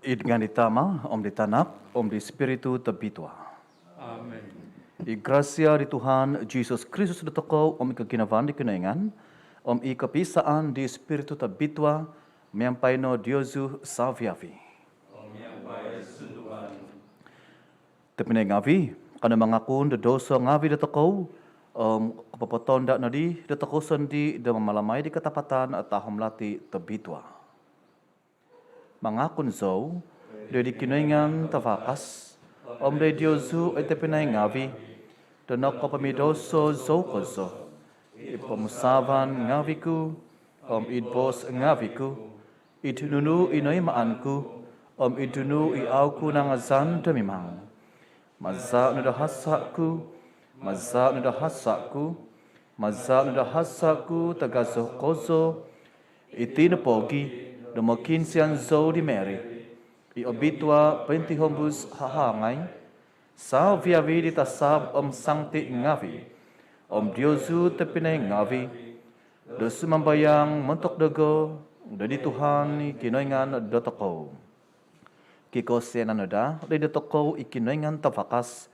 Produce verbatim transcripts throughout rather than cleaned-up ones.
Id ngaan di Tama, om di Tanak, om di Spiritu Tobitua. Amen. I grasia di Tuhan Jisus Kristus dotokou, om i koginavaan di Kinoingan, om i kopisaan di Spiritu Tobitua, miampai no diozu saviavi. Om miampai sunduan. Tobpinai ngavi, kanou mangakun do douso ngavi dotokou, om kopopotonda nodi dotokou sondii do mamalamai di katapatan tahom lati tobitua. Mangakun zou doid di Kinoingan Tavakas, om doid diozu oi tobpinai ngavi, do nokopomidouso zou kozo, id pomusaavan ngavi ku, om id boos ngavi ku, id nunu i noimaan ku, om id nunu i au ku nangazan do mimang. Maza no do hasa ku, maza no do hasa ku, maza no do hasa ku tagazo kozo. Iti no pogi do mokiinsian zou di Mary, i obitua pointihombus hahangai, saviavi di tasab om sangti ngavi, om diozu tobpinai ngavi, do sumambayang montok dogo doid di Tuhan i Kinoingan dotokou. Kikosianan no daa doid dotokou i Kinoingan Tavakas,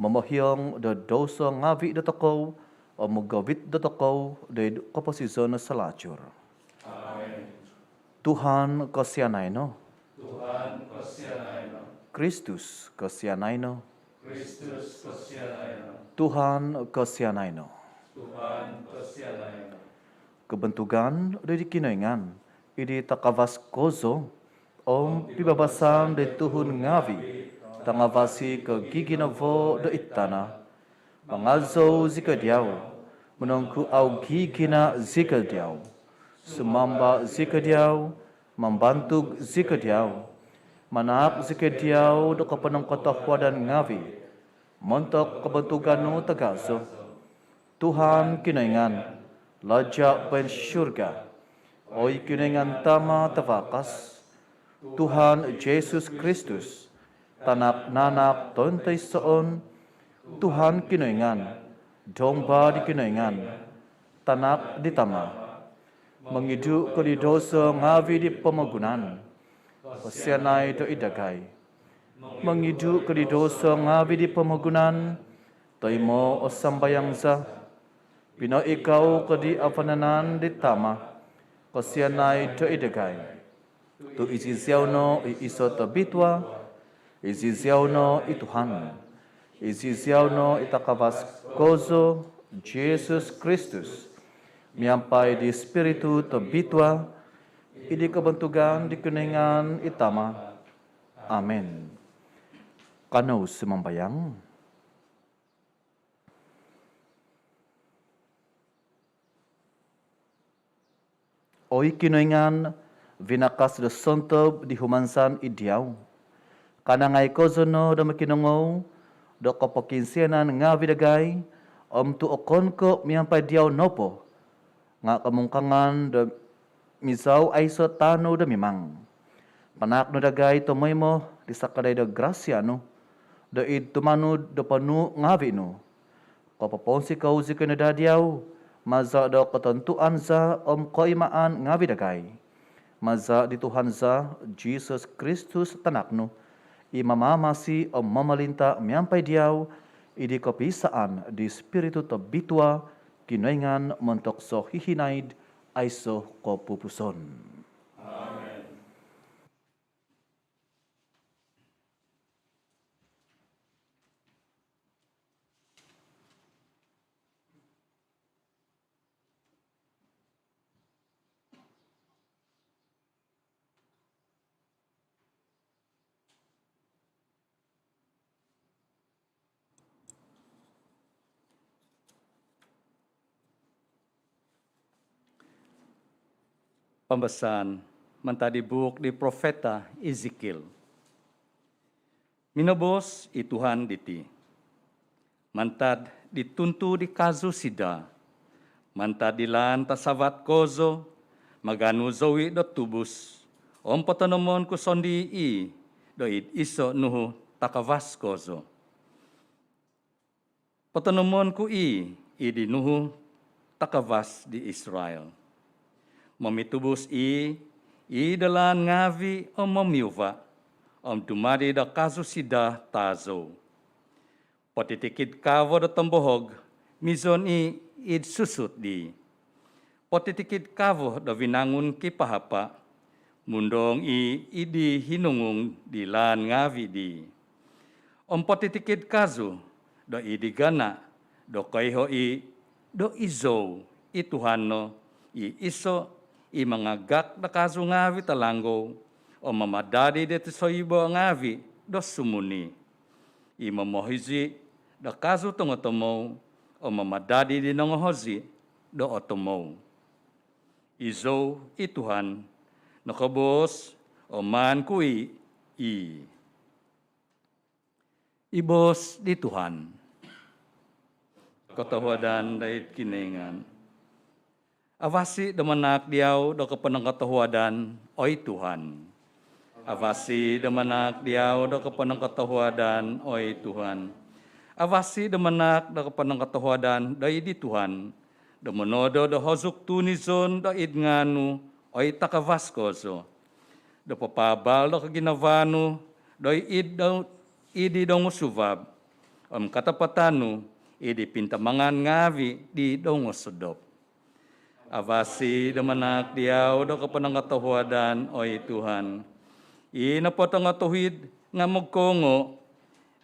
momohiong do douso ngavi dotokou, om mogovit dotokou doid koposizon salajur. Amen. Tuhan kosianai no. Tuhan kosianai no. Kristus kosianai no. Kristus kosianai no. Tuhan kosianai no. Tuhan kosianai no. Kobontugan doid di Kinoingan id di takavas kozo, om pibabasan doid tuhun ngavi tangavasi ko giginavo doid tana. Mangazou zikoi diau, monongkuau gigina zikoi diau, sumamba zikoi diau, mambantug zikoi diau, manaak zikoi diau do koponongkotohuadan ngavi montok kobontugan nu tagazo. Tuhan Kinoingan, Laja poinsurga, oi Kinoingan Tama Tavakas. Tuhan Jisus Kristus, Tanak nanak tointoisoon. Tuhan Kinoingan, Domba di Kinoingan, Tanak di Tama. Mongidu ko di douso ngavi di pomogunan, kosianai doid dagai. Mongidu ko di douso ngavi di pomogunan, toimo o sambayang za. Pinoikau ko di avanan di Tama, kosianai doid dagai. Tu iziziau no i iso tobitua, iziziau no i Tuhan, iziziau no i takavas kozo, Jisus Kristus, miampai di Spiritu Tobitua, id di kobontugan di Kinoingan i Tama. Amen. Kanou sumambayang. Oi Kinoingan, vinakas do sontob di humansan id diau, kanangai kozo no do mokinongou do kopokiinsianan ngavi dagai, om tu okon ko miampai diau nopo nga komungkangan do mizau aiso tanu do mimang. Panaak no dagai tomoimo di sakadai do grasia nu, do id tumanud do ponuu ngavi nu, kopoponsikou zikoi no daa diau, maza do kotontuan za om koimaan ngavi dagai. Maza di Tuhan za, Jisus Kristus Tanak nu, i mamamasi om momolinta miampai diau, id di kopisaan di Spiritu Tobitua, Kinoingan montok sohihinaid aiso kopupuson. Amen. Pambasaan mantad di buuk di profeta Ezekiel. Minoboos i Tuhan diti: Mantad di tuntu di kazu sida, mantad di laan tasavat kozo, maganu zou i do tubus, om potonomon ku sondii i do id iso nuhu takavas kozo. Potonomon ku i id di nuhu takavas di Israel. Momitubus i id laan ngavi om momiuva. om dumadi do kazu sidaa taazou. Potitikid kaavo do tombohog, mizon i' id susut dii. Potitikid kaavo do vinangun kipahapa', mundoong i' id di hinungung di laan ngaavi' dii. Om potitikid kazu do id di gana' do koiho' i' do izou i Tuhan no i iso' i mangagak do kazu ngaavi' talanggou, om mamadadi diti soibo' ngaavi' do sumuni, i momohizi do kazu tongotomou, om mamadadi di nongohozi do otomou. Izou i Tuhan nokoboos, om maan ku i' ii. I boos di Tuhan. Kotohuadan doid Kinoingan. Avasi do manaak diau do koponongkotohuadan, oi Tuhan. Avasi do manaak diau do koponongkotohuadan, oi Tuhan. Avasi do manaak do koponongkotohuadan doid di Tuhan, do monoodo do hozuk tunizon doid ngaan nu, oi takavas kozo, do papaabal do koginavaan nu doid do, id di dongosuvab, om katapatan nu id di pintamangan ngaavi' di dongosodop. Avasi do manaak diau do koponongkotohuadan, oi Tuhan. I nopotongotuhid nga' mogkoongo'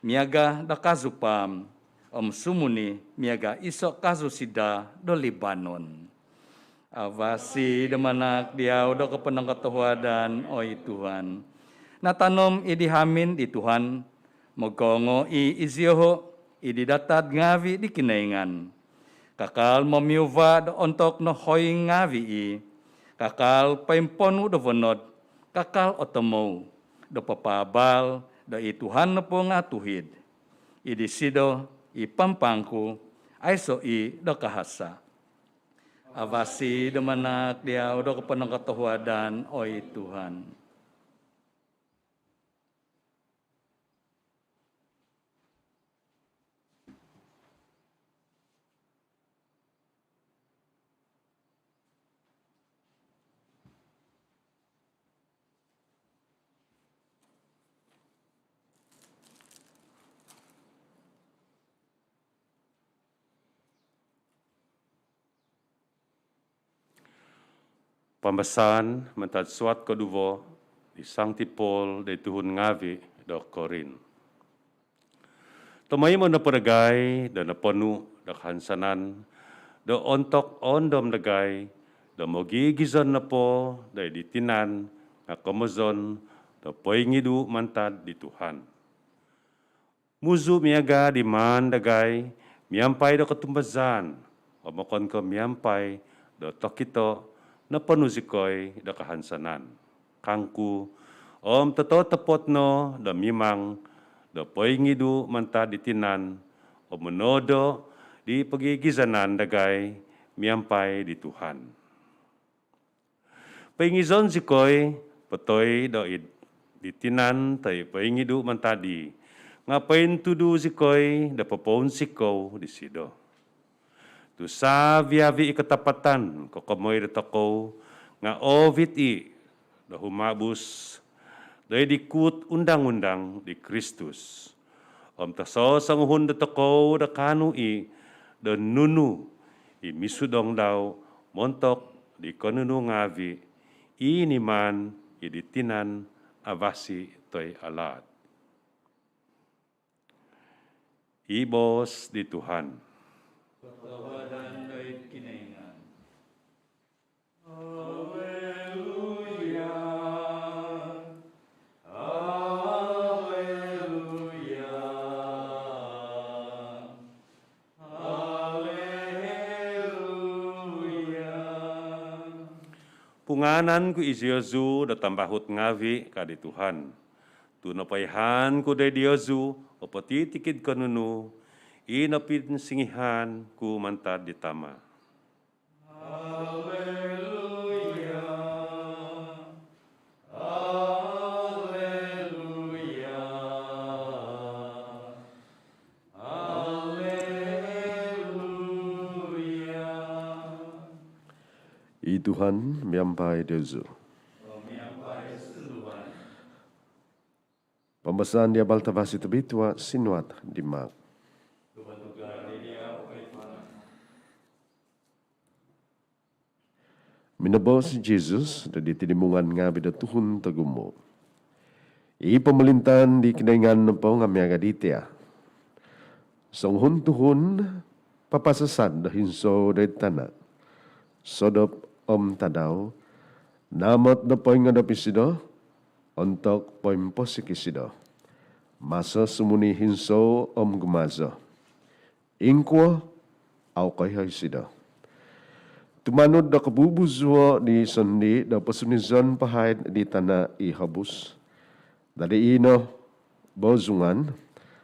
miaga' do kazu paam, om sumuni miaga' iso' kazu sidaa do Libanon. Avasi do manaak diau do koponongkotohuadan, oi Tuhan. Natanom i' di hamin di Tuhan, mogkoongo' i' izioho' id di datad ngaavi' di Kinoingan. Kakal momiuva' do ontok nohoing ngaavi' i', kakal poimponu' do vonod, kakal otomou do papaabal do i Tuhan nopo nga' tuhid. Id disido i pampang ku, aiso' i' do kahasa'. Avasi do manaak diau do koponongkotohuadan, oi Tuhan. Pambasaan mantad suat koduvo di Sangti Paul di tuhun ngaavi' do Korin. Tomoimo nopo dagai do noponu' do kahansanan do ontok oondom dagai, do mogigizon nopo do id di tinan nga' komozon do poingidu' mantad di Tuhan. Muzu' miaga' di maan dagai miampai do kotumbazaan, om okon ko' miampai do tokito, noponu' zikoi do kahansanan, kangku, om tototopot no do mimang do poingidu' mantad di tinan, om monoodo di pogigizanan dagai miampai di Tuhan. Poingizon zikoi po toi do id di tinan toi poingidu' mantad dii, nga' pointudu' zikoi do popounsikou disido. Tu' savi-avi' i katapatan kokomoi dotokou nga' oovit i' do humabus do id di kuut undang-undang di Kristus. Om tososonguhun dotokou do kaanu i' do nunu i misudong dau montok di konunu ngaavi' i nimaan id di tinan avasi toi alaat. I boos di Tuhan. Kotohuadan doid Kinoingan. Haleluya. Haleluya. Haleluya. Pungaanan ku iziozu do tambahut ngaavi', ka di Tuhan, tu' nopoihaan ku do id diozu o potitikid konunu i nopinsingihaan ku mantad di Tama'. Haleluya. Haleluya. Haleluya. I Tuhan miampai diozu. Miampai sunduvan. Pambasaan di Abal Tavasi Tobitua sinuat di Mark. Minoboos i Jesus do di tinimungan ngaavi' do tuhun togumu', "I pomolintaan di Kinoingan nopo nga' miaga' diti a'. Songuhun tuhun papasasad do hinsou doid tana'. Sodop om tadau, naamot do poingodop isido, ontok poimposik isido. Maso sumuni hinsou om gumazo. Ingkuo, au koiho isido. Tumanud do kobubuzuo' di sondii' do posunizon pahaid di tana' i hobus. Dadi ino bozungan,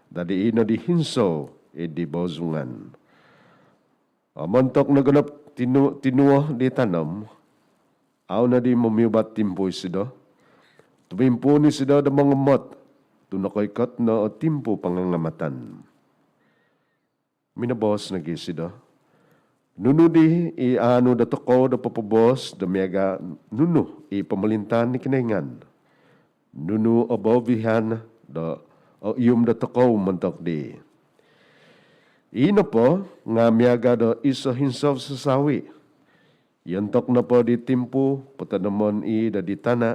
dadi ino di hinsou id di bozungan. Om ontok nogonop tinu-, tinuo di tanom, au nodi momiubat timpu isido. Tumimpuun isido do mongomot, tu' nokoikot no o timpu pangangamatan." Minoboos nogi' isido, "Nunu di i aanu dotokou do popoboos do miaga' nunu i pomolintaan di Kinoingan? Nunu o boobihan do oihum dotokou montok dii? Ii nopo nga' miaga' do iso' hinsou sasawi'. Iontok nopo di timpu potonomon i' do di tana',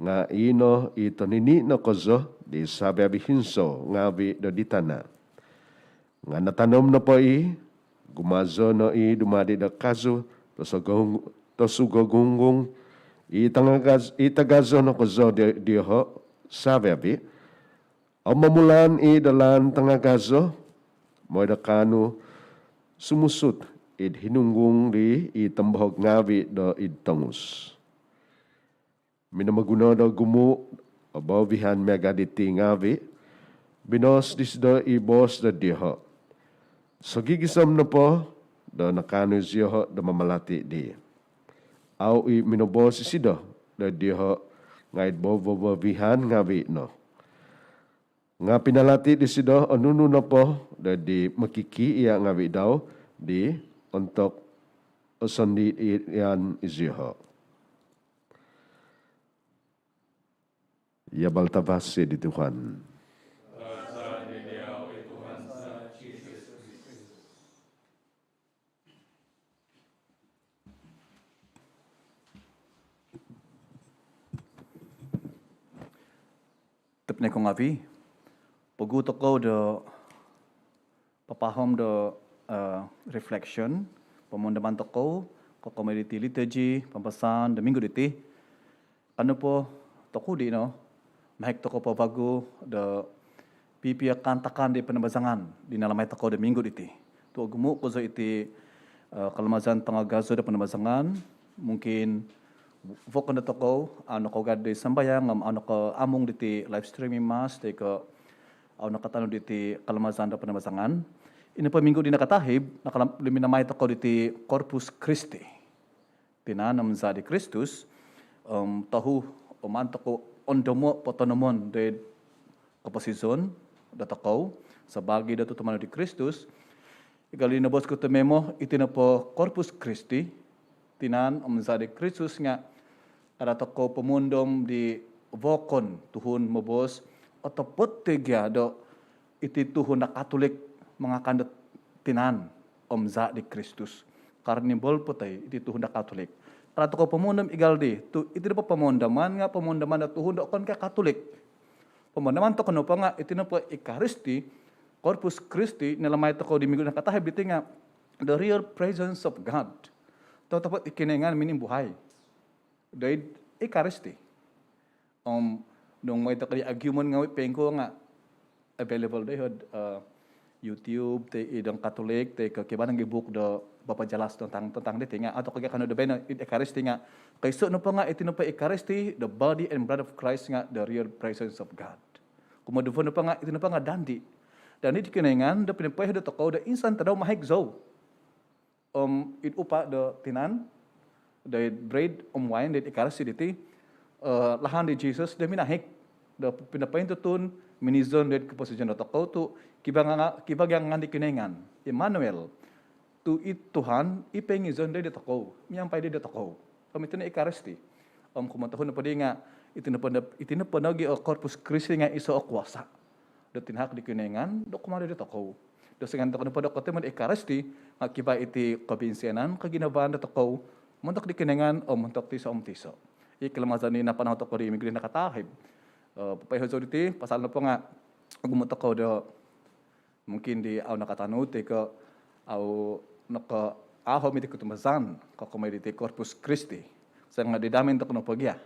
nga' ii no i tonini' no kozo di sabi-abi' hinsou ngaavi' do di tana'. Nga' natanom nopo i', gumazo no i' dumadi' do kazu tosogo-, tosugogunggung, i tangagaz-, i tagazo no kozo di-, dioho' sabi-abi', om momulaan i' do laan tangagazo, moi do kaanu sumusut id hinunggung di i tombohog ngaavi' do id tongus." Minomoguno do ogumu' o boobihan miaga' diti ngaavi', binoos disido i boos do dioho'. Sogigisom nopo do nakaanu izioho' do mamalati' dii, au i' minoboos isido do dioho' nga' id bo-, bo-, boobihan ngaavi' no. Nga' pinalati' disido o nunu nopo do di mokikiia' ngaavi' dau di ontok osondiian izioho'. Iti no Abal Tavasi di Tuhan. Tobpinai ko ngaavi', poguhu tokou do papahom do, eh, reflection, pomondoman tokou kokomoi diti liturgi, pambasaan do minggu diti. Kanou po tokudi' no, mahik tokou po vagu do pipio kaantakan di panambazangan di nalamai tokou do minggu diti. Tu' ogumu' kozo iti, eh, kalamazan tangagazo do panambazangan, mungkin vokon dotokou au nokougad di sambayang om au nokoamung diti live streaming mass toi ko' au nakatanud diti kalamazan do panambazangan. Ino po minggu di nakatahib, nakalam-, luminamai tokou diti Corpus Christi. Tinan om zaa' di Kristus, om tohu om antok ondomo' potonomon doid koposizon dotokou sabaagi do tutumanud di Kristus. Miagal di noboos ku tomoimo, iti nopo Corpus Christi, tinan om zaa' di Kristus nga' kada' tokou pomondom di vokon tuhun moboos, otopot i' gia do iti tuhun do Katolik mangakan do tinan om zaa' di Kristus. Karnival po toi iti tuhun do Katolik. Kada' tokou pomondom miagal di, tu' iti nopo pomondoman nga' pomondoman do tuhun do okon ko' Katolik. Pomondoman tokou nopo nga' iti nopo Ekaristi, Corpus Christi, nalamai tokou di minggu nakatahib diti nga' the real presence of God. Totopot i Kinoingan minimbuhai doid Ekaristi. Om nung moi tokou di argument ngaavi' poingkuo nga' available doiho'd, eh, YouTube toi id Katolik toi ko' kivaa nogi' buuk do papajalas tentang, tentang diti nga' au tokou gia kaanu do baino id Ekaristi nga' koiso nopo nga' iti nopo Ekaristi, the body and blood of Christ nga' the real presence of God. Kumoduvo nopo nga' iti nopo nga' dandi. Dandi di Kinoingan do pinopoiho dotokou do insan tadau mahik zou. Om id upa' do tinan, doid bread om wine, doid Ekaristi diti, eh, lahan di Jesus do minahik do pinopointutun, minizon doid koposizon dotokou tu' kivaa nga-, kivaa gia ngaan di Kinoingan, Immanuel. Tu' i Tuhan i poingizon doid dotokou, miampai doid dotokou. Om iti no Ekaristi. Om kumotohu nopo di nga' Iti nopo, iti nopo nogi o Corpus Christi nga iso o kuasa do tinahak di Kinoingan do kumaa dotokou. Do songian tokou nopo do kotoimo do Ekaristi nga kivaa iti kobinsianan, koginavaan dotokou montok di Kinoingan om montok tiso om tiso. I kalamazan di napanau tokou di minggu di nakatahib. Eh, popoiho zou diti pasal nopo nga ogumu tokou do mungkin di au nakatanud toi ko au nakaahom iti kotumbazaan kokomoi diti Corpus Christi. Songian di damin tokou nopo gia.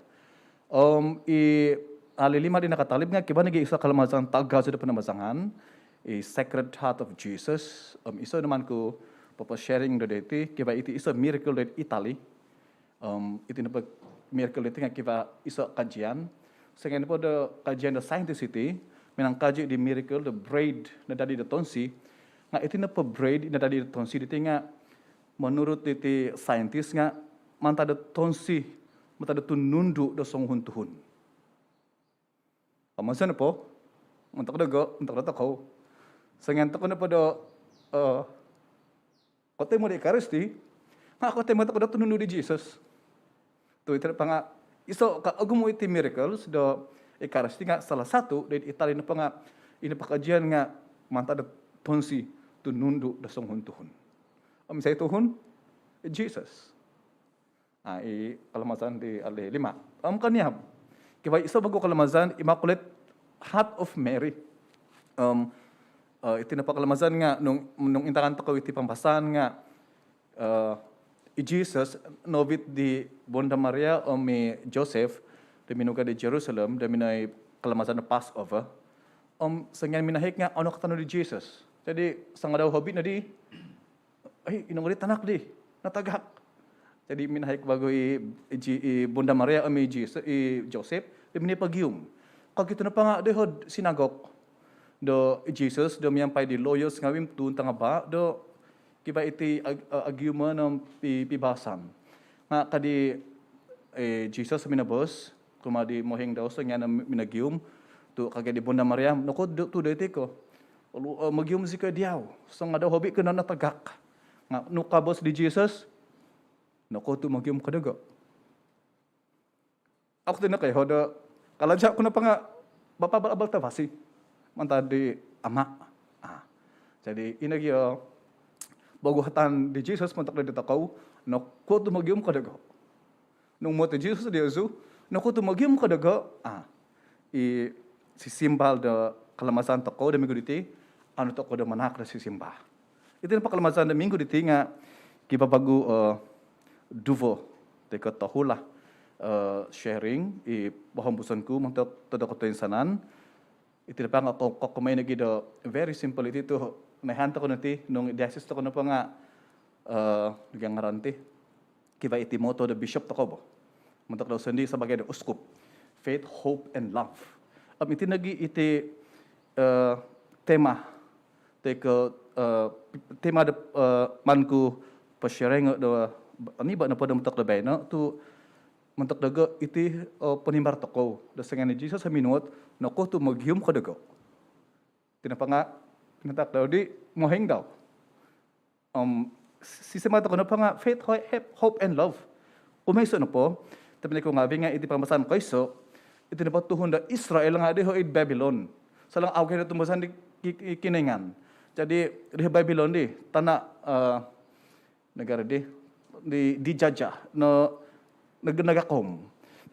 Om i ahli lima di nakatalib nga kivaa nogi iso kalamazan tagazo do panambazangan, i Sacred Heart of Jesus. Om iso no maan ku popo-sharing do diti, kivaa iti iso miracle do Italy. Om iti nopo miracle diti nga kivaa iso kajian. Songian nopo do kajian do saintis iti minangkaji di miracle do braid nadadi do tonsi. Nga iti nopo braid nadadi do tonsi diti nga menurut diti saintis nga mantad do tonsi, mantad do tunundu do songuhun tuhun. Om onsoi nopo, montok dogo, montok dotokou. Songian tokou nopo do, eh, kotoimo do Ekaristi nga kotoimo tokou do tunundu di Jesus. Tu iti nopo nga iso ka ogumu iti miracles do Ekaristi nga salah satu di Italy nopo nga ino pakajian nga mantad do tonsi tunundu do songuhun tuhun. Om isai tuhun? Jesus. Ah, i kalamazan di ahli lima. Om koniab, kivaa iso vagu kalamazan Immaculate Heart of Mary. Om, eh, iti nopo kalamazan nga nung, nung intangan tokou iti pambasaan nga, eh, i Jesus noovit di Bonda Maria om i Joseph do minugad di Jerusalem do minoi kalamazan do Passover. Om songian minahik nga au nakatanud i Jesus. Jadi sangadau hobi nodi, "Ai, ino ngodi tanak di natagak." Jadi minahik vagu i, i, i Bonda Maria om i Jis-, i Joseph do minopogium. Kokito nopo nga doiho'd sinagog do i Jesus do miampai di lawyers ngavi om tuhun tangaba do kivaa iti ag-, a-, argument om pi-, pibahasan. Nga ka di, eh, Jesus minoboos kumaa di mohoing dau songian minogium, tu kagia di Bonda Maria, "Nokuo tu doiti ko? Lu-, eh, mogium zikoi dia, sangadau hobi ko no natagak." Nga nunu ka boos di Jesus? "Nokuo tu mogium ko dogo?" Au ku tino koiho do kalaja ku nopo nga bapa abal-abal tavasi mantad di Ama. Ah. Jadi ino gia, eh, poguhatan di Jesus montok dotokou, "Nokuo tu mogium ko dogo?" Nung muot i Jesus diozu, "Nokuo tu mogium ko dogo?" Ah, i sisimbal do kalamazan tokou do minggu diti, au tokou do manahak do sisimbal. Iti nopo kalamazan do minggu diti nga kivaa vagu, eh, duvo toi ko tohu lah, eh, sharing i pohombuson ku montok do kotoinsanan. Iti nopo nga ko-, kokomoi nogi do very simple iti tu noihaan tokou no iti nung diocese tokou nopo nga, eh, nogi ngaran ti, kivaa iti motto do bishop tokou bo. Montok dau sondii sabaagi do uskup. Faith, hope and love. Om iti nogi iti, eh, tema toi ko, eh, tema do, eh, maan ku po-sharing do, oni ba nopo do montok do baino tu montok dogo iti, eh, ponimbar tokou do songian i Jesus o minuot, "Nokuo tu mogium ko dogo?" Iti nopo nga pinatahak dau di mohoing dau. Om sisimbal tokou nopo nga faith, ho-, hep-, hope and love. Kumoiso nopo, tobpinai ku ngavi nga iti pambasaan koiso, iti nopo tuhun do Israel nga doiho id Babilon. Salang au gia do tumbazaan di ki-, ki-, Kinoingan. Jadi doiho Babilon di, tana, eh, nagara di, di, dijajah, no, nag-, nagakom.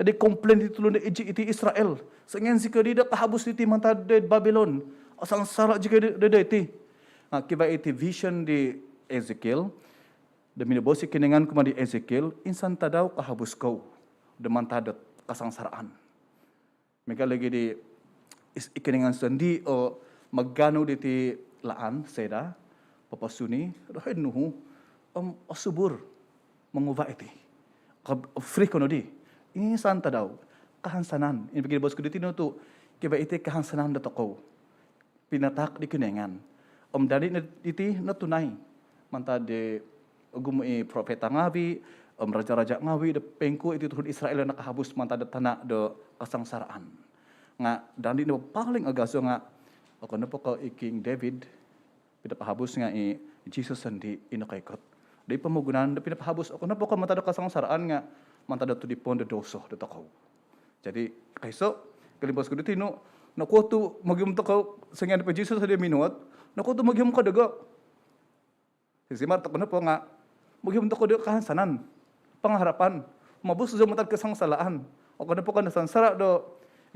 Jadi komplain di tulun di iti, iti Israel. Songian zikoi di do kahabus diti mantad di Babilon. Asansara zikoi di, di, di iti. Nah, kivaa iti vision di Ezekiel. Do minoboos i Kinoingan kumaa di Ezekiel, "Insan tadau kahabus kou do mantad do kasansaraan." Miaga logi di is-, i Kinoingan sondii o maganu diti laan, seda, papasuni, doiho id nuhu, om osubur, monguva iti. Ka-, free ko nodi. Insan tadau, kahansanan. Ino pogi boos ku diti no tu, kivaa iti kahansanan dotokou pinatahak di Kinoingan. Om dadi no iti notunai mantad di ogumu i profeta ngavi, om raja-raja ngavi do poingkuo iti tuhun Israel nakahabus mantad do tana do kasansaraan. Nga dadi no paling agazo nga, okon nopo ko i King David pinapahabus nga i Jesus sondii i nokoikot. Di pomogunan do pinapahabus, okon nopo ko mantad do kasansaraan nga mantad do tudipon do douso dotokou. Jadi koiso, kolimpos ku diti nu, nokuo tu mogihum tokou songian po Jesus adi minuhot, nokuo tu mogihum ko dogo. Sisi mari tokou nopo nga mogihum tokou do kahansanan, pangaharapan, mobus zou mantad kasangsalaan. Okon nopo ko nasansara do,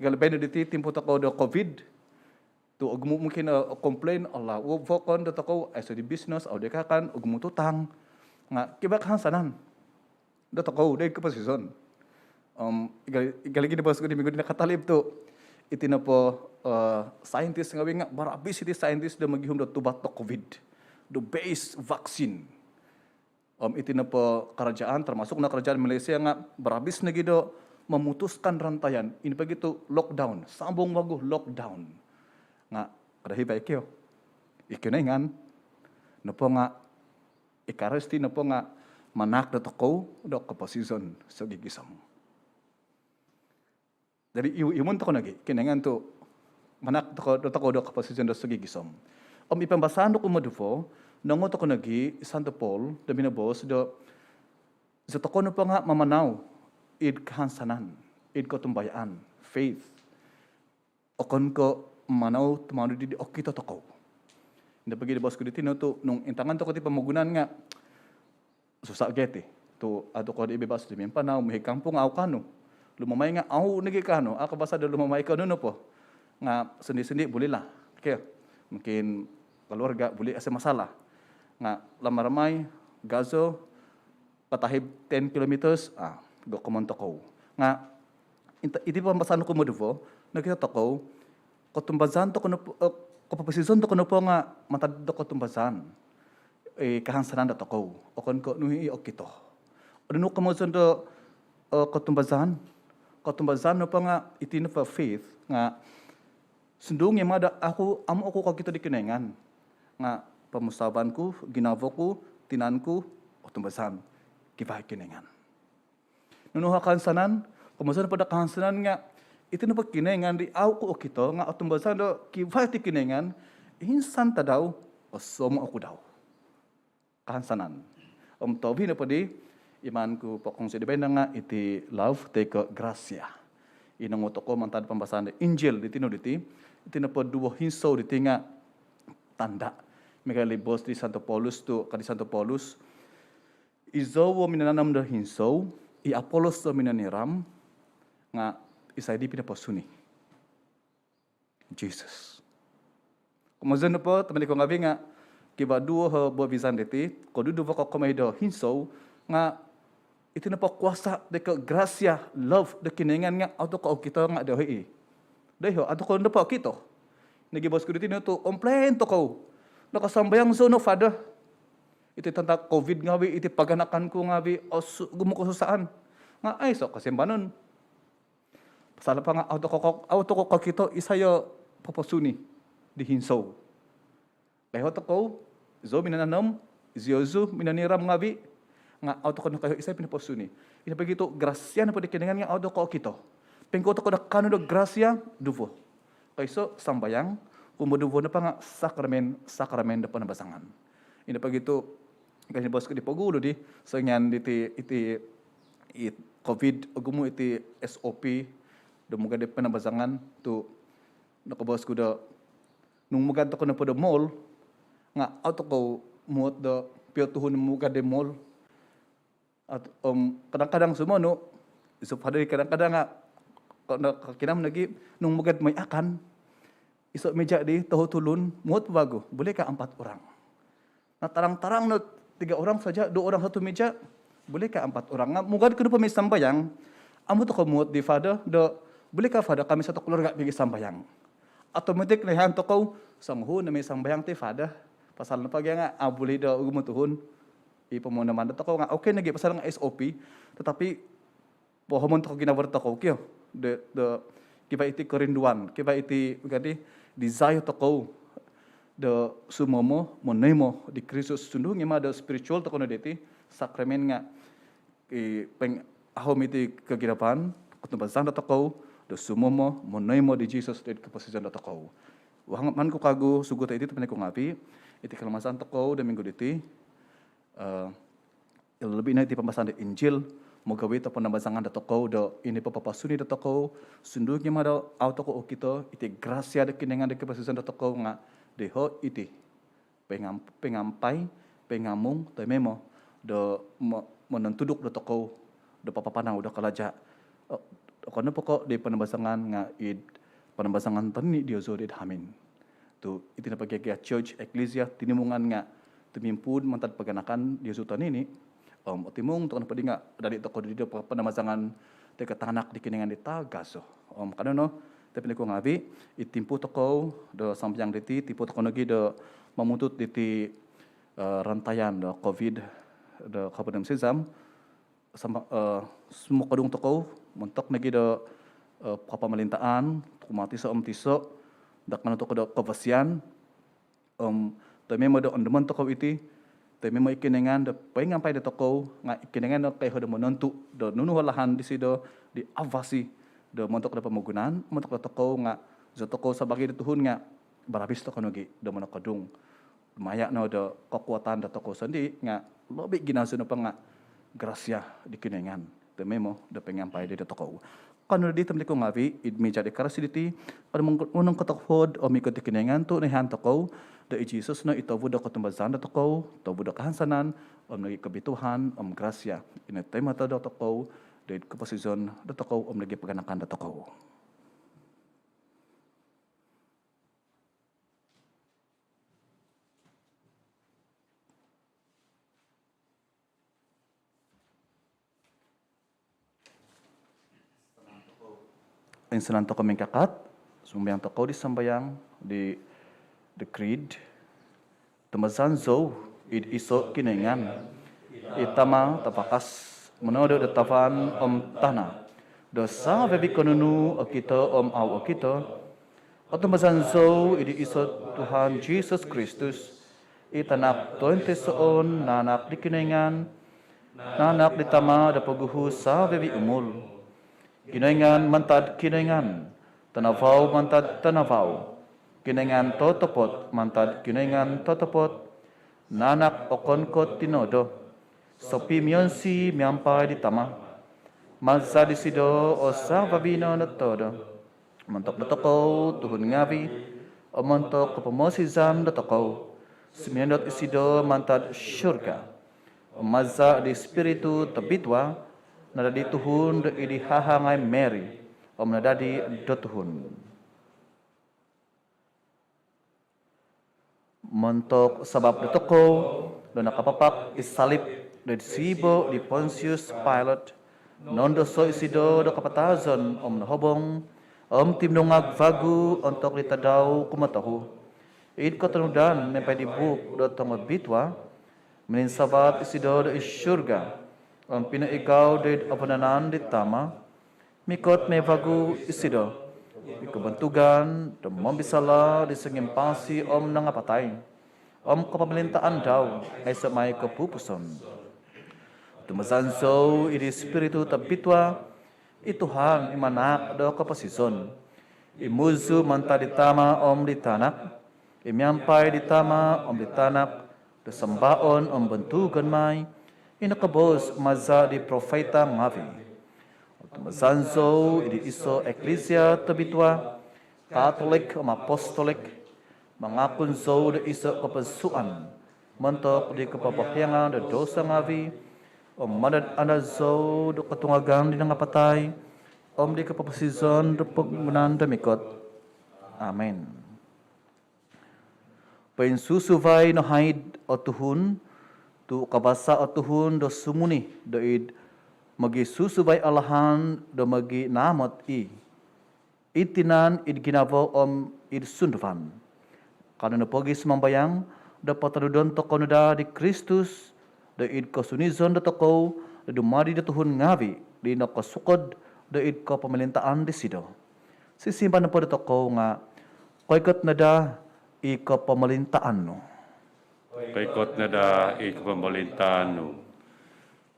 igal baino diti timpu tokou do covid, tu ogumu mungkin o complain, Allah, o vokon do tokou, aiso di bisnes, au di kakan, ogumu tutang. Nga kivaa kahansanan do tokou doid koposizon. Om igal, igal lagi nopo suku di minggu di nakatalib tu, iti nopo saintis ngawi nga barabis iti saintis do mogihum do tubat do covid, do base vaksin. Om iti nopo karajaan, termasuk no karajaan Malaysia nga barabis nogi do memutuskan rantaian. Ino pogi tu lockdown, sambung vagu lockdown. Nga kada hibai kio, i Kinoingan nopo nga Eukaristia nopo nga manahak do tokou do koposizon sogigisom. Jadi iu-, iumun tokou nogi Kinoingan tu manahak tokou do, tokou do koposizon do sogigisom. Om i pambasaan do kumoduvo, nongou tokou nogi i Santo Paul do minoboos do, so tokou nopo nga mamanau id kahansanan, id kotumbayaan, faith. Okon ko mamanau tumanud di okito tokou. Ino pogi do boos ku di tinu tu nung intangan tokou ti pomogunan nga susah gia ti. Tu au tokou di bebas di mimpanau, muhi kampung au kaanu. Lumamai nga au nogi kaanu, au kabasa do lumamai kaanu nopo. Nga sendi-sendi bulilah. Okey. Mungkin keluarga buli, aiso masalah. Nga lamai-lamai, gazo, patahib ten kilometers, ah, gokomon tokou. Nga, inta-, iti pambasaan do kumoduvo, nokito tokou, kotumbazaan tokou nopo, eh, kopoposizon tokou nopo nga mantad do kotumbazaan, eh, kahansanan do tokou. Okon ko nunu i okito. Nunu komozon do, eh, kotumbazaan, kotumbazaan nopo nga iti nopo faith, nga sundung i mada aku, amu oku kokito di Kinoingan. Nga pomusaavan ku, ginavo ku, tinan ku, otumbazaan. Kivaa i Kinoingan. Nunu o kahansanan, komozon nopo do kahansanan nga, iti nopo Kinoingan di au ku okito, nga otumbazaan do kivaa iti Kinoingan, insan tadau, osomo oku dau. Kahansanan. Om tobi nopo di, iman ku pokongsi di baino nga iti love toi ko grasia. I nongou tokou mantad pambasaan do Injil di tinu diti, iti nopo duvo hinsou diti nga tanda. Miagal di boos di Santo Paulus tu, ka di Santo Paulus, izou o minananom do hinsou, i Apolos o minoniram, nga isai di pinoposuni? Jesus. Komozon nopo, tobpinai ku ngavi nga, kivaa duvo o bobizan diti, koduduvo kokomoi do hinsou, nga iti nopo kuasa toi ko grasia, love do Kinoingan nga au tokou okito nga doiho i. Doiho, au tokou nopo okito. Nogi boos ku di tinu tu, complain tokou. Nakasambayang zou no Father. Iti tantang covid ngavi, iti paganakan ku ngavi, osu-, ogumu kosusaan. Nga aiso kosimbanon. Pasal nopo nga au tokou ko-, au tokou kokito isai o poposuni di hinsou. Koiho tokou, zou minananom, ziozu minoniram ngavi, nga au tokou nokoiho isai pinoposuni. Ino pogi tu grasia nopo di Kinoingan nga au tokou okito. Poingkuo tokou do kaanu do grasia, duvo. Koiso sambayang, kumoduvo nopo nga sakramen, sakramen do panabasangan. Ino pogi tu, ka di boos ku di pogulu di, songian diti, iti, it covid, ogumu iti S O P do mugad di panabasangan tu, nokoboos ku do, nung mugad tokou nopo do mall, nga au tokou muhot do pio tuhun mugad di mall. At, om, kadang-kadang sumonu, iso Father kadang-kadang nga, ko-, no, kokinam nogi, nung mugad moi akan, iso meja di tohu tulun, muhot vagu, bolehkah empat orang? Nah, tarang-tarang no tiga orang saja, dua orang satu meja, bolehkah empat orang? Nga mugad ko nopo moi sambayang, amu tokou muhot di Father do, bolehkah Father kami satu keluarga pigi sambayang? Automatik noihaan tokou, songuhun no moi sambayang ti Father. Pasal nopo gia nga, ah, buli do ogumu tuhun. I pomonoman do tokou nga, okey nogi pasal nga S O P, tetapi pohoomon tokou ginavo do tokou kio. Do, do, kivaa iti kerinduan, kivaa iti, jadi, desire tokou do sumomo, monoimo di Kristus. Sundung i mada do spiritual tokou no diti, sakramen nga, i, poinahom iti koginavaan, kotumbazaan do tokou do sumomo, monoimo di Jesus doid koposizon do tokou. Vahangaman ku kagu, suguto iti tobpinai ku ngavi, iti kalamazan tokou do minggu diti, eh, lobi no iti pambasaan do Injil, mogovit o panambazangan dotokou do ino po papasuni dotokou, sundung i' ma do au tokou okito, iti grasia do Kinoingan do koposizon dotokou nga' doiho' iti poingam-, poingampai, poingamung, toi mimo do mo-, monontuduk dotokou do papapanau do kalaja'. O, okon nopo ko' di panambazangan nga' id panambazangan tonini' diozu id hamin. Tu' iti nopo gia-gia church, eklisia, tinimungan nga' tumimpuun mantad paganakan diozu tonini'. Om otimung tokou nopo di nga' dadi tokou di do panambazangan toi ko' tanak di Kinoingan di tagazo. Om kanou no, tobpinai ku ngavi', i timpu tokou do sambayang diti, timpu tokou nogi do mamuntut diti, eh, rantaian do covid do kopodom sizam, sama, eh, sumokodung tokou montok nogi do, eh, kopomolintaan kumaa tiso om tiso, do kaanu tokou do kavasian, om toi mimo do ondomon tokou iti, toi mimo i Kinoingan do poingampai dotokou, nga' i Kinoingan do koiho do monontu do nunu o lahan disido di avasi do montok do pomogunan, montok dotokou nga' zi tokou sabaagi do tuhun nga' barabis tokou nogi do monokodung. Maya' no do kekuatan dotokou sondii' nga' lobi ginazo nopo nga' grasia di Kinoingan, toi mimo do poingampai di dotokou. Kanou nodi tobpinai ku ngavi', id mija di Ekaristi diti, kanou monong-, monongkotohuod om ikot di Kinoingan tu' noihaan tokou do i Jisus no i tobu do kotumbazaan dotokou, tobu do kahansanan, om nogi kobituaan, om grasia. Ino i toimato dotokou, do id koposizon dotokou, om nogi paganakan dotokou. Insanan tokou mingkakat, sumambayang tokou di sambayang di The Creed. Tumbazaan zou id iso' Kinoingan, i Tama' tavakas, monodo do tavan om tana', do savi-avi' ko' nunu okito om au okito. Otumbazaan zou id iso' Tuhan Jisus Kristus, i Tanak tointoisoon naanak di Kinoingan, naanak di Tama' do poguhu' savi-avi' umul. Kinoingan mantad Kinoingan, tanavau mantad tanavau, Kinoingan totopot mantad Kinoingan totopot, naanak okon ko' tinodo, sopimionsi miampai di Tama'. Maza' disido o savi-avi' no do todo. Montok dotokou tuhun ngavi' om montok kopomoosizan dotokou, suminondot isido mantad surga. Om maza' di Ispiritu Tobitua, nadadi tuhun do id di hahangai Mary, om nadadi do tuhun. Montok sabap dotokou do nakapapak id salip do id siibo' di Pontius Pilate, nondoso' isido do kapatazon om nohobong, om timinungag vagu ontok di tadau kumotohu'. Id kotonudan miampai di buuk do tongobitua, mininsavat isido do id surga, om pinoigau do id vanan di Tama'. Mikot mai vagu isido id kobontugan do mombisala' di songimpasi om nangapatai, om kopomolintaan dau aiso' mai kopupuson. Tumbazaan zou id di Ispiritu Tobitua, i Tuhan i manaak do koposizon, i muzu' mantad di Tama' om di Tanak, i miampai di Tama' om di Tanak do sambaon om bontugon mai, i nokoboos maza' di profita ngavi'. Tumbazaan zou id di iso' eklisia tobitua, katolik om apostolik. Mangakun zou do iso' kopodsuan montok di kopopohiangan do dosa ngavi', om mandad-andad zou do kotungagan di nangapatai, om di kopoposizon do pomogunan do mikot. Amin. Poinsusuvai no haid o tuhun, tu' kavasa o tuhun do sumuni do id mogisusuvai o lahan do moginaamot i', id tinan, id ginavo om id sunduvan. Kanou no pogi sumambayang do potonudon tokou no daa di Kristus do id kosunizon dotokou do dumadi do tuhun ngavi' di nokosukod do id kopomolintaan disido. Sisimbar nopo dotokou nga', koikot no daa i kopomolintaan nu. Koikot no daa i kopomolintaan nu.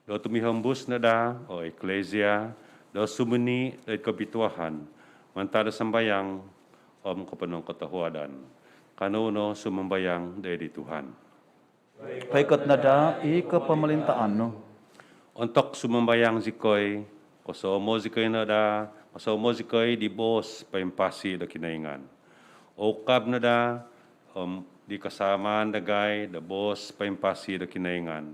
Do tumihombus no daa o eklisia do sumuni do id kobituaan mantad do sambayang om koponongkotohuadan. Kanou no sumambayang do id di Tuhan. Koikot no daa i kopomolintaan nu. Ontok sumambayang zikoi, kosoomo zikoi no daa, kosoomo zikoi di boos poimpasi do Kinoingan. Oukab no daa, om di kasamaan dagai do boos poimpasi do Kinoingan.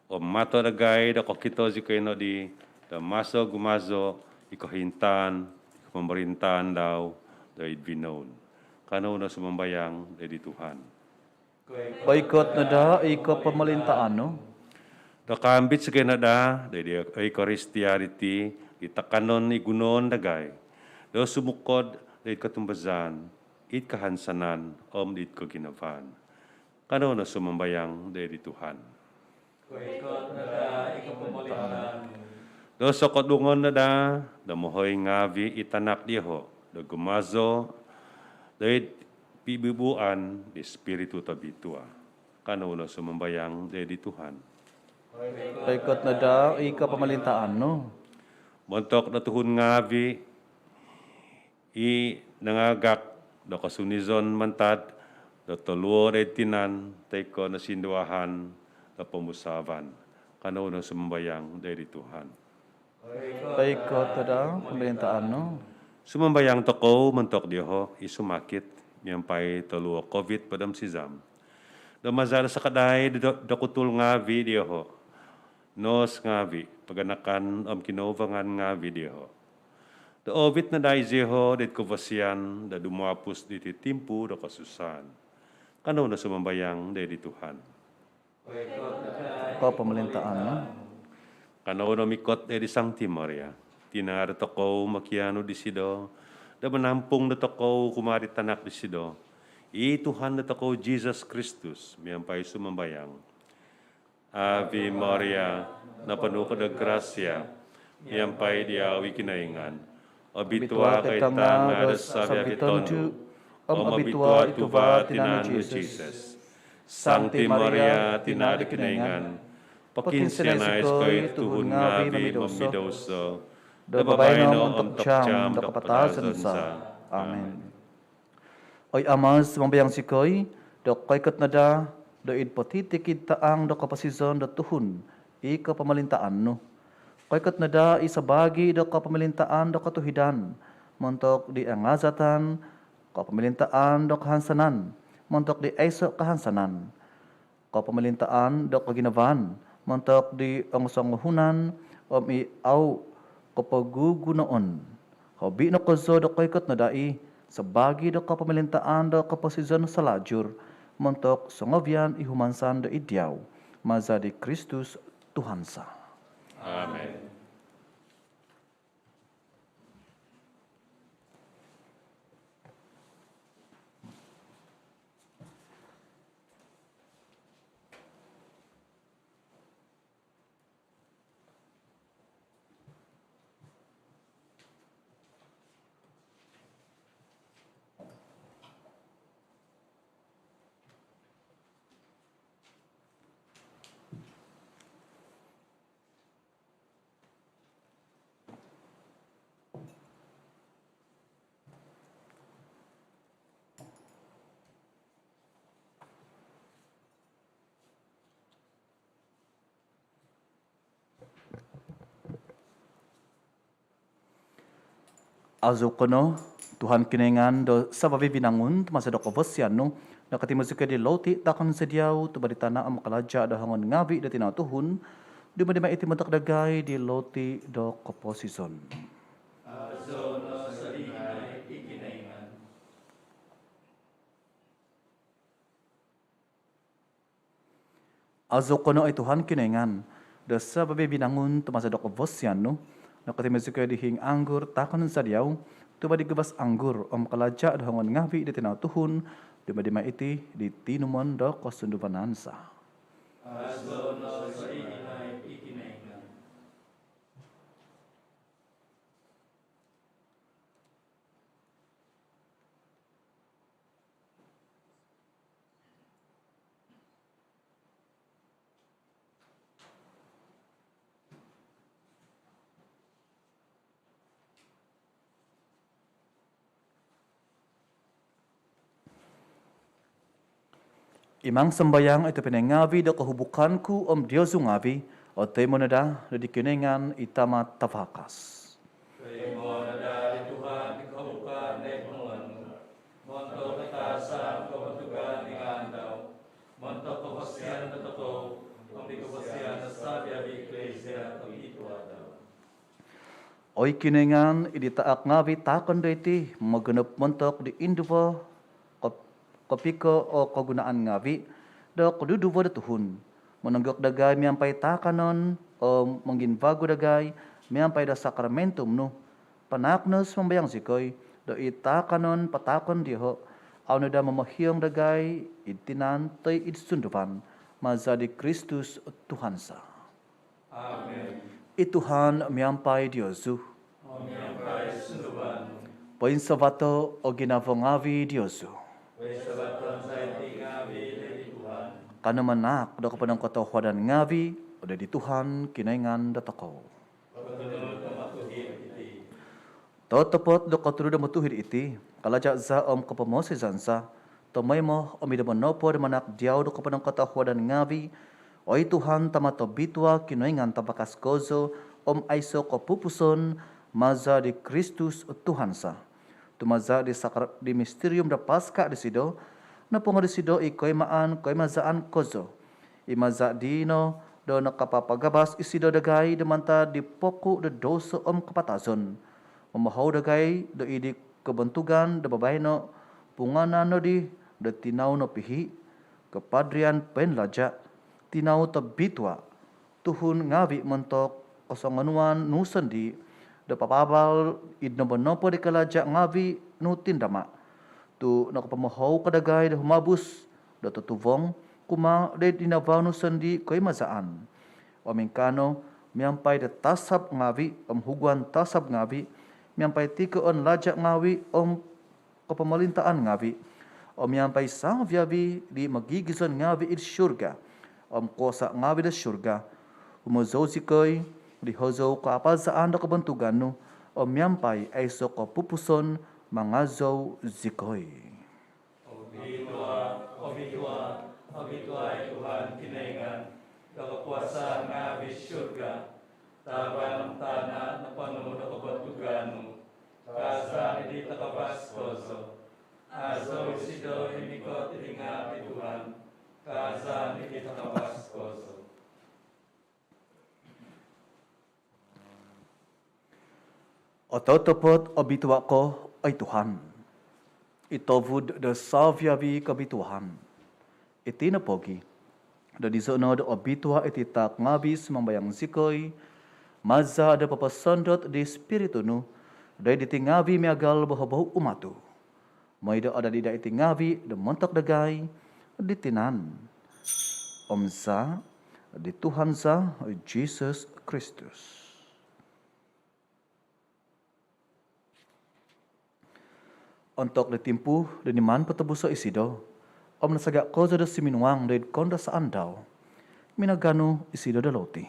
Om mato dagai do kokito zikoi nodi do maso gumazo i kohintaan i kopomorintaan dau do id vinoun. Kanou no sumambayang do id di Tuhan. Koikot no daa i kopomolintaan nu. Do kaambit zikoi no daa do id di Eukaristia diti di takanon i gunoon dagai do sumukod do id kotumbazaan, id kahansanan om id koginavaan. Kanou no sumambayang do id di Tuhan. Koikot no daa i kopomolintaan nu. Do sokodungon no daa do mohoing ngaavi i tanak dioho do gumazo do id pibubuan di Spiritu Tobitua. Kanou no sumambayang do id di Tuhan. Koikot no daa i kopomolintaan nu. Montok do tuhun ngaavi i nangagak do kosunizon mantad do toluo do id tinan toi ko nosinduahan do pomusaavan. Kanou no sumambayang do id di Tuhan. Koikot no daa i kopomolintaan nu. Sumambayang tokou montok dioho i sumakit miampai toluo Covid hopod om sizam. Do maza do sakadai do, do, dokutul ngaavi dioho, nos ngaavi, paganakan om kinouvangan ngaavi dioho, do oovit no daa i zioho do id kovosian do dumuapus diti timpu do kosusaan. Kanou no sumambayang do id di Tuhan. Kopomolintaan nu. Kanou no mikot do id di Sangti Maria, tina dotokou, mokianu disido do manampung dotokou kumaa di tanak disido, i Tuhan dotokou Jisus Kristus, miampai sumambayang. Ave Maria, noponu ko do grasia, miampai diau i Kinoingan. Obitua ko id tanga do savi-avi tondu, om obitua i tuva tinan nu Jisus. Sangti Maria, tina do Kinoingan, pokiinsianai zikoi tuhun ngaavi momidouso, do babaino om ontok jaam do kapatazon za. Amin. Oi Ama, sumambayang zikoi, do koikot no daa do id potitikid taang do koposizon do tuhun i kopomolintaan nu. Koikot no daa i sabaagi do kopomolintaan do kotuhidan montok di angazatan, kopomolintaan do kahansanan montok di aiso kahansanan, kopomolintaan do koginavaan montok di ongosonguhunan om i au kopogugunoon. Hobi no kozo do koikot no daa i sabaagi do kopomolintaan do koposizon salajur montok songovian i humansan do id diau. Maza di Kristus Tuhan za. Amin. Azou ko no, Tuhan Kinoingan do savi-avi binangun, tu maza do kovosian nu nokotimo zikoi di louti taakon za diau, tuva' di tana' om kalaja' do hongon ngaavi' do tinau tuhun. Dumadi mai iti montok dagai di louti do koposizon. Azou no sogigisom, i Kinoingan. Azou ko no, oi Tuhan Kinoingan do savi-avi binangun, tu maza do kovosian nu nokotimo zikoi di hiing anggur taakon za diau, tuva' di guvas anggur om kalaja' do hongon ngaavi' do tinau tuhun. Dumadi mai iti di tinumon do kosunduvanan za. Azou no sogigisom, i Kinoingan. Imang sambayang, oi tobpinai ngaavi' do kohubukan ku om diozu ngaavi' Otoimo no daa di Kinoingan i Tama Tavakas. Otoimo no daa di Tuhan i kahuukan di pomogunan nu, montok di taasa om kobontugan di ngaan dau, montok koposizon dotokou om di koposizon do savi-avi Iklisia tobitua dau. Oi Kinoingan, id di taak ngaavi taakon doiti, mogonop montok di induvo ko-, kopiko o kogunaan ngaavi do koduduvo do tuhun, mononggok dagai miampai taakanon om monginvagu dagai miampai do sakramentum nu, panaak no sumambayang zikoi do i taakanon pataakon dioho au no daa momohiong dagai id tinan toi id sunduvan, maza di Kristus Tuhan za. Amin. I Tuhan miampai diozu. Om miampai sunduvan nu. Poinsavato o ginavo ngaavi diozu. Poinsavaton za iti ngaavi doid Tuhan. Kanou manaak do koponongkotohuadan ngaavi doid Tuhan Kinoingan dotokou. Kotunud om otuhid iti. Totopot do kotunud om otuhid iti, kalaja za om kopomoosizan za, tomoimo om id nombo nopo do manaak diau do koponongkotohuadan ngaavi, oi Tuhan, Tama tobitua, Kinoingan tavakas kozo om aiso kopupuson, maza di Kristus Tuhan za. Tu maza di sakra-, di misterium do Paska disido, nopongo disido i koimaan koimazaan kozo. I maza dii no do nakapapagabas isido dagai do mantad di poku do douso om kapatazon, momohou dagai do id di kobontugan do babaino, punganan nodi do tinau nopihi, kapadrian poinlaja, tinau tobitua, tuhun ngaavi montok kosongonuan nu sondii, do papaabal id nombo nopo di kalaja ngaavi nu tindama. Tu nokopomohou ko dagai do humabus do totuvong kumaa doid dinavau nu sondii koimazaan. Om ingkaa no, miampai do tasab ngaavi om huguan tasab ngaavi, miampai tikoon laja ngaavi om kopomolintaan ngaavi, om miampai savi-avi di mogigizon ngaavi id surga om kuasa ngaavi do surga, humozou zikoi di hozou kaapazaan do kobontugan nu, om miampai aiso kopupuson mangazou zikoi. Obitua, obitua, obitua i Tuhan Kinoingan do kokuasaan ngaavi. Surga, tavan om tana noponu do kobontugan nu. Kaazaan id di takavas kozo. Azou isido i mikot id di ngaan di Tuhan. Kaazaan id di takavas kozo. Ototopot obitua ko, oi Tuhan, i tovud do savi-avi kobituaan. Iti no pogi, do dizo no do obitua iti taak ngaavi, sumambayang zikoi, maza do poposondot di Spiritu nu doid diti ngaavi miagal bohobou umatu, moi do adadi daa iti ngaavi do montok dagai di tinan om zaa di Tuhan za, Jesus Kristus. Ontok di timpu do niman potobuso isido om nasaga kozo do suminuang doid koundasaan dau, minaganu isido do loti,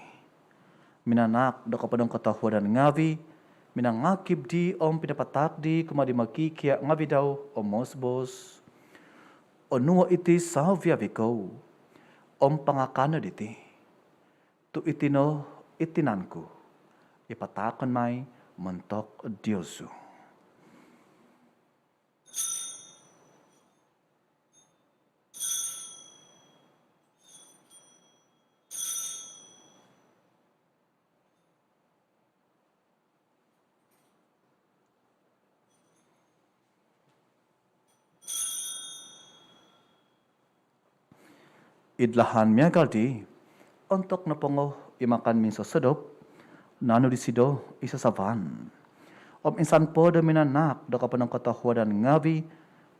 minanaak do koponongkotohuadan ngaavi, minangakib dii om pinapataak dii kumaa di mokikia ngaavi dau om moos-boos: Onuo iti savi-avi kou om pangakan no diti, tu iti no i tinan ku, i pataakon mai montok diozu. Id lahan miagal dii, ontok nopongo i makan minsosodop, naanu disido i sasavan om insan po do minanaak do koponongkotohuadan ngaavi,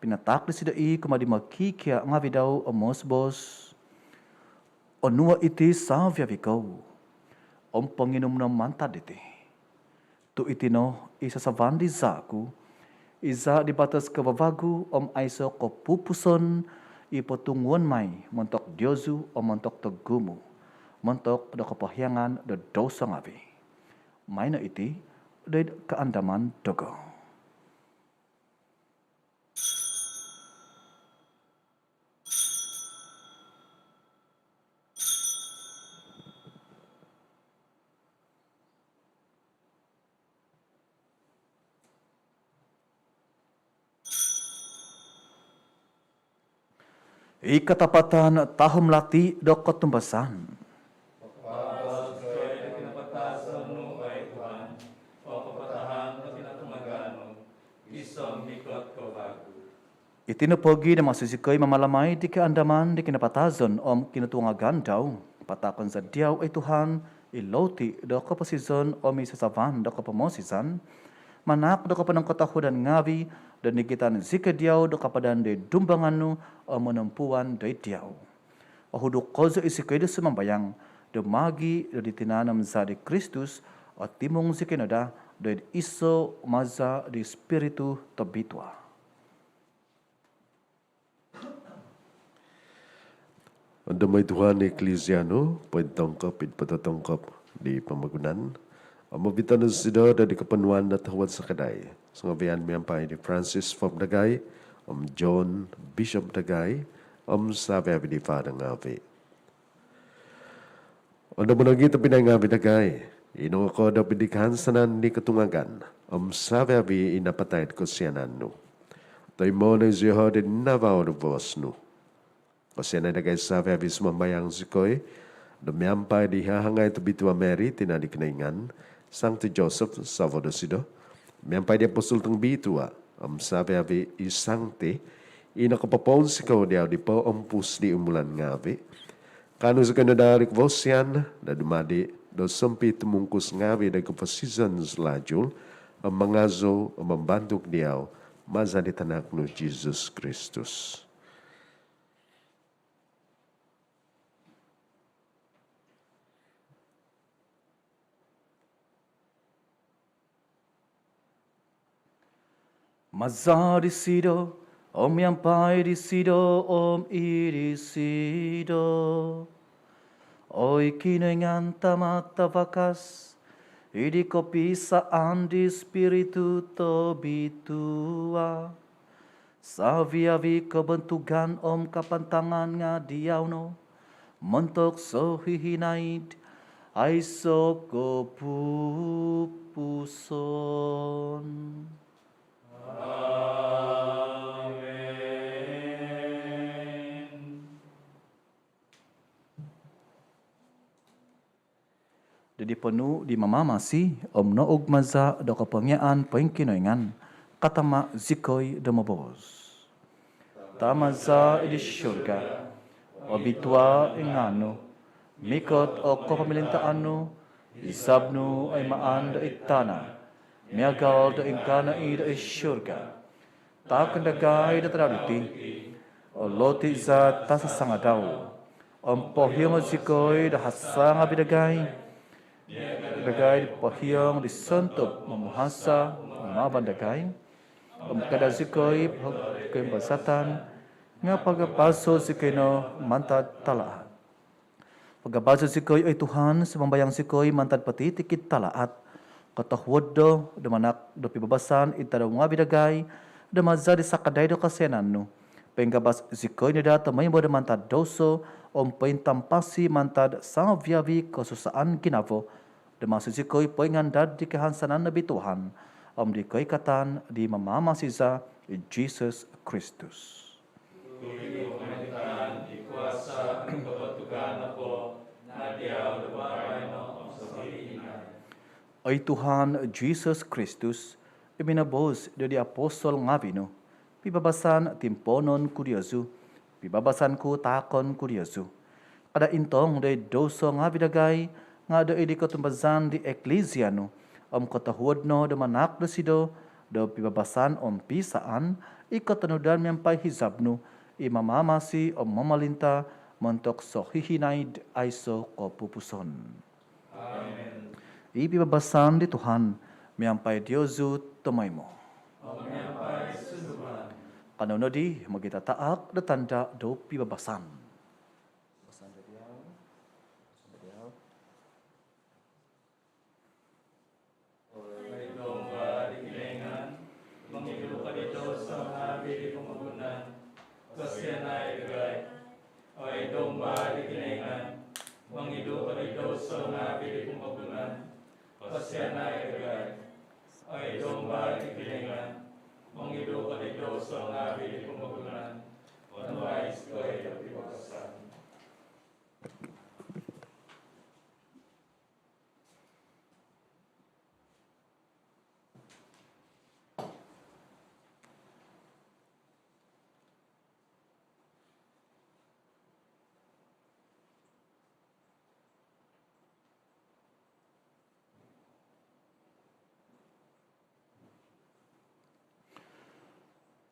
pinataak disido i kumaa di mokikia ngaavi dau om moos-boos: Onuo iti savi-avi kou om ponginum no mantad diti, tu iti no i sasavan di zaa ku, i zaa di batos kavavagu om aiso kopupuson, i potunguon mai montok diozu om montok togumu, montok do kopohiangan do douso ngaavi. Maai no iti doid kaandaman dogo. I katapatan tahum lati do kotumbasan. Papabas zikoi do kinapatazon nu, oi Tuhan, om papatahan do kinotungagan nu, gisom mikot ko vagu. Iti no pogi do maso zikoi mamalamai di kaandaman di kinapatazon om kinotungagan dau, pataakon za diau, oi Tuhan, i louti do koposizon om i sasavan do kopomosizan, manaak do koponongkotohuadan ngavi do nigitan zikoi diau do kapadan do id dumbangan nu om monompuan do id diau. Ohuduk kozo i zikoi do sumambayang do magi do di tinan om zaa di Kristus, otimung zikoi no daa do id iso maza di Spiritu Tobitua. Ondomo oi Tuhan i Eklizia nu pointongkop id pototongkop di pomogunan, om ovito no disido do di koponuan do tohuod sakadai songovian miampai di Francis Pope dagai, om John Bishop dagai, om savi-avi di Father ngavi. Ondomo nogi tobpinai ngavi dagai i nongokoodop id kahansanan di kotungagan, om savi-avi i napatai id kosianan nu. Toimo no zioho do id navau do bobos nu. Kosianai dagai savi-avi, sumambayang zikoi, do miampai di hahangai tobitua Mary, tina di Kinoingan, Sangti Joseph, savo dosido, miampai di apostol tongobitua, om savi-avi i sangti i nokopopounsikou diau di poompus di umulan ngavi, kaanu zikoi no daa di kavasian do dumadi do sompitumungkus ngavi do koposizon salajul, om mangazou om mambantug diau maza di Tanak nu Jesus Kristus. Maza disido, om miampai disido, om id disido, oi Kinoingan Tama Tavakas, id kopiisaan di Spiritu Tobitua, savi-avi kobontugan om kapantangan nga diau no, montok sohihinaid aiso kopupuson. Amen. Do di ponuu di Mamamasi om nougmaza do kopongiaan poingkinoingan, katama zikoi do moboos: Tama za id surga, obitua i ngaan nu, mikot o kopomolintaan nu, izab nu oi maan do id tana miagal do ingkaa no i do id surga. Taakon dagai do tadau diti o loti za tasasangadau, om pohiongo zikoi do hasa ngavi dagai, dagai do pohiong di sontob momuhasa maaban dagai, om kada zikoi poimbazatan, nga pagabaso zikoi no mantad talaat. Pagabaso zikoi oi Tuhan, sumambayang zikoi, mantad potitikid talaat. Kotohuod do do manaak do pibabasan id tadau ngavi dagai, do maza di sakadai do kosianan nu, poingabas zikoi no daa tomoimo do mantad douso, om pointampasi mantad savi-avi kosusaan ginavo, do maso zikoi poingandad di kahansanan nobitua om di koikatan di Mamamasi za i Jesus Kristus. Tu i kopomolintaan, i kuasa, i kobontugan nopo nga diau do baino om sohihinaid. Oi Tuhan Jesus Kristus, i minoboos do di apostol ngavi nu: Pibabasan timpoonon ku diozu, pibabasan ku taakon ku diozu. Kada intong do id douso ngavi dagai, nga do id kotumbazaan di Eklizia nu, om kotohuod no do manaak dosido do pibabasan om piisaan i kotonudan miampai hizab nu, i mamamasi om momolinta montok sohihinaid aiso kopupuson. Amen. I pibabasan di Tuhan miampai diozu tomoimo. Om miampai sunduvan. Kanou nodi mogitataak do tanda do pibabasan. Oi Domba di Kinoingan, mongidu ko di douso ngavi di pomogunan, kosianai dagai. Oi Domba di Kinoingan, mongidu ko di douso ngavi di pomogunan, kosianai dagai. Oi Domba di Kinoingan, mongidu ko di douso ngavi di pomogunan, onuai zikoi do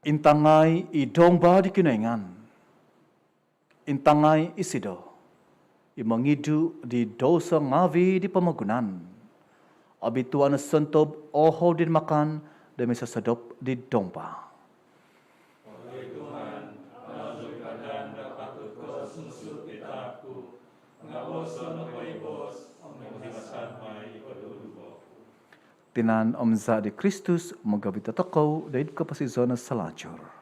Intangai i Domba di Kinoingan. Intangai isido i mongidu di douso ngaavi di pomogunan. Obitua no sontob ohou di makan do misosodop di Domba. Tinan om zaa di Kristus mogovit dotokou doid koposizon salajur.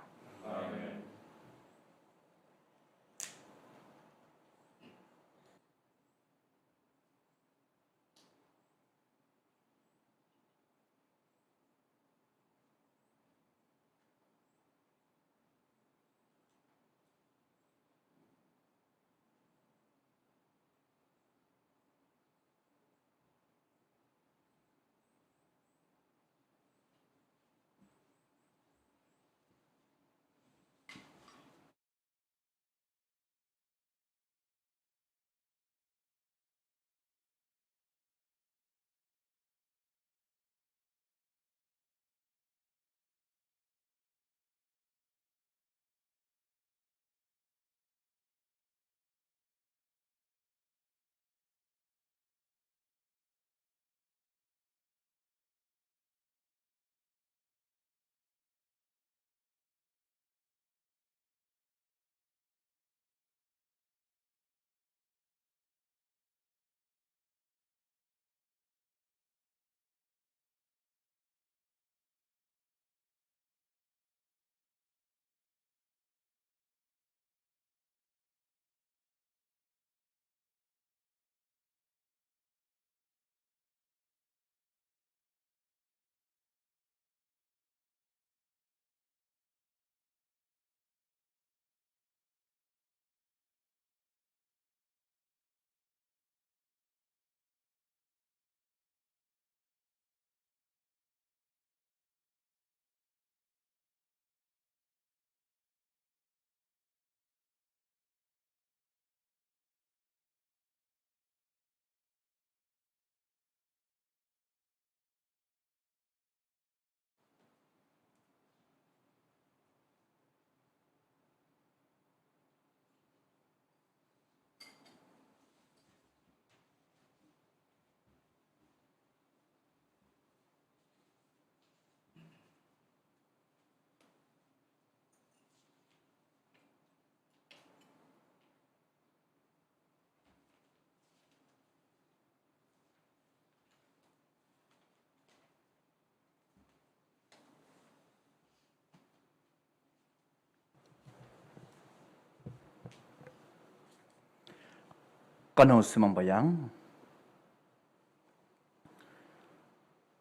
Kanou sumambayang.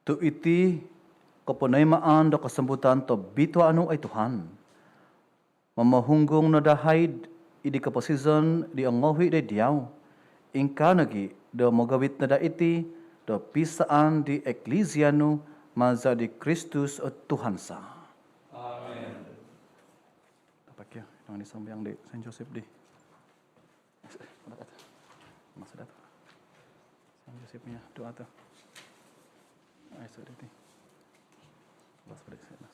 Tu iti koponoimaan do kosombutan tobitua nu, oi Tuhan, momohunggung no dahai id koposizon di ongohi doid Diau, ingkaa nogi do mogovit no daa iti do pisaan di Eklisia nu, maza di Kristus o Tuhan za. Amen. Tapak ya, yang disambayang di Saint Joseph di. Masa dah tu. Saint Joseph punya doa tu. Ai, sudah ti. Lepas pada saya.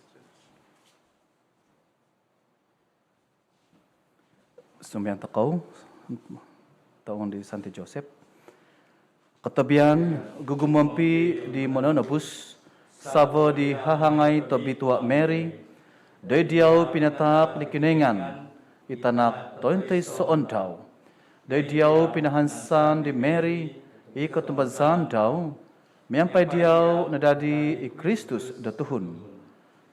Sumambayang tokou, toun di Santi Joseph. Kotobian gugumompi di Mononobus, savo di hahangai tobitua Mary, doid Diau pinataak di Kinoingan i Tanak tointoisoon dau. Doid Diau pinahansan di Mary i kotumbazaan dau, miampai Diau nadadi i Kristus do tuhun.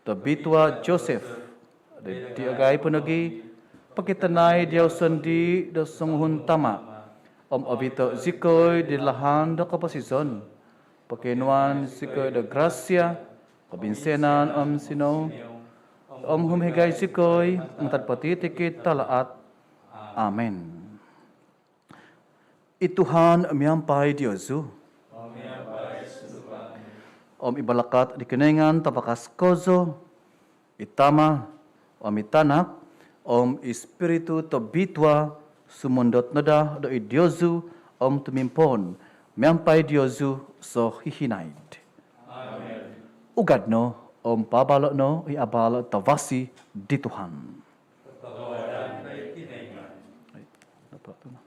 Tobitua Joseph, doid diau po nogi, pokitanai Diau sondii do songuhun tama, om ovito zikoi di lahan do koposizon. Pokionuan zikoi do grasia, kobinsianan om sinou, om humohigai zikoi mantad potitikid talaat. Amen. I Tuhan miampai diozu. Om i balakat di Kinoingan tabakas kozo, i Tama, om i Tanak, om i Spiritu Tobitua, sumondot no daa doid diozu om tumimpoon miampai diozu sohihinaid. Amen. Ugad no Om pabalo' no i abal tavasi di Tuhan. Ai, dapat tu no.